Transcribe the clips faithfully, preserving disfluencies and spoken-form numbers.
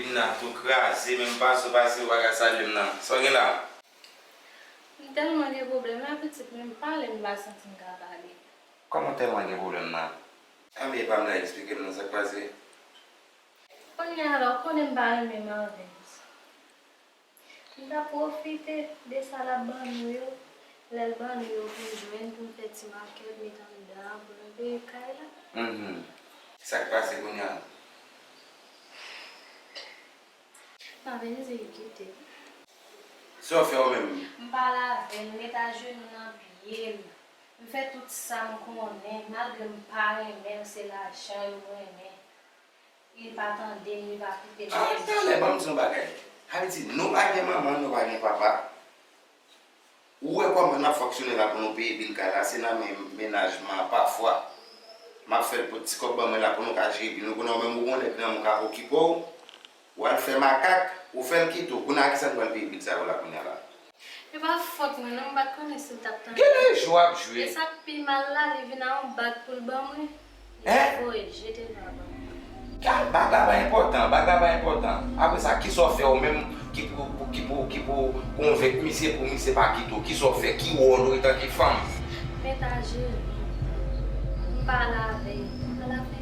Vin nan tou kraze, menm pase w pase, ou pa ka salye m nan. Sa w gen la? M tèlman gen pwoblèm la, pitit, menm pale m pa santi m ka pale. Kòman w tèlman gen pwoblèm nan? Anben, epa m la, eksplike m nan sa k pase. Kounye a la, ou konnen m pa renmen Marvens. M ta pwofite de sa l ap ban nou yo, lè l ban nou yo pou m jwenn, pou m fè ti makèt, met anndan, pou nou peye kay la. Mhm. Sa k pase kounye a? Marvens vin kite m. Sa w fè w menm? M pale avè l, m met ajenou nan pye l. M fè tout sa m konnen, malgre m pa renmen l, se lajan yo renmen. Li pa tande m, li pa koute m. Ah, talè, ban m di yon bagay. Sa vle di, nou pa gen manman, nou pa gen papa. Ou wè kòman n ap fonksyone la pou nou peye bil kay la, se nan men mennaj m an pafwa. M ap fè l pot ti kòb ban mwen la pou nou ka jere bil nou. Kounye a ou menm ou gon nèg nan men w k ap okipe w, w al fè makak, ou fè l kite w. Kounye a kisa nou pral peye bil sa yo la kounye a la? E pa fòt mwen non, m pa t konnen si l t ap tande. Genlè jwe w ap jwe. E sa k pi mal la, li vin a yon bak pou l ban mwen. Li voye jete l pa ban mwen. Kal, bag la pa enpòtan, bag la pa enpòtan. Apre sa, kisa w fè ou menm ki pou, pou, ki pou, ki pou konvenk misye pou misye pa kite w? Kisa w fè? Ki wòl ou etanke fanm? Mete ajenou. M pale avè l. Ala fè.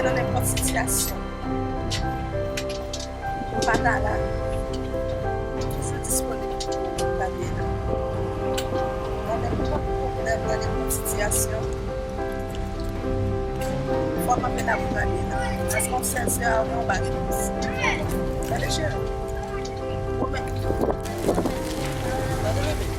Nan nenpòt sitiyasyon, m pa ta la, m toujou disponib pou gade la. Nan nenpòt pwoblèm, nan nenpòt sitiyasyon, fò m kanpe la pou gade la. Paske yon sèl sè a, yon bal. Gade cheri. Ou menm. Gade bebe.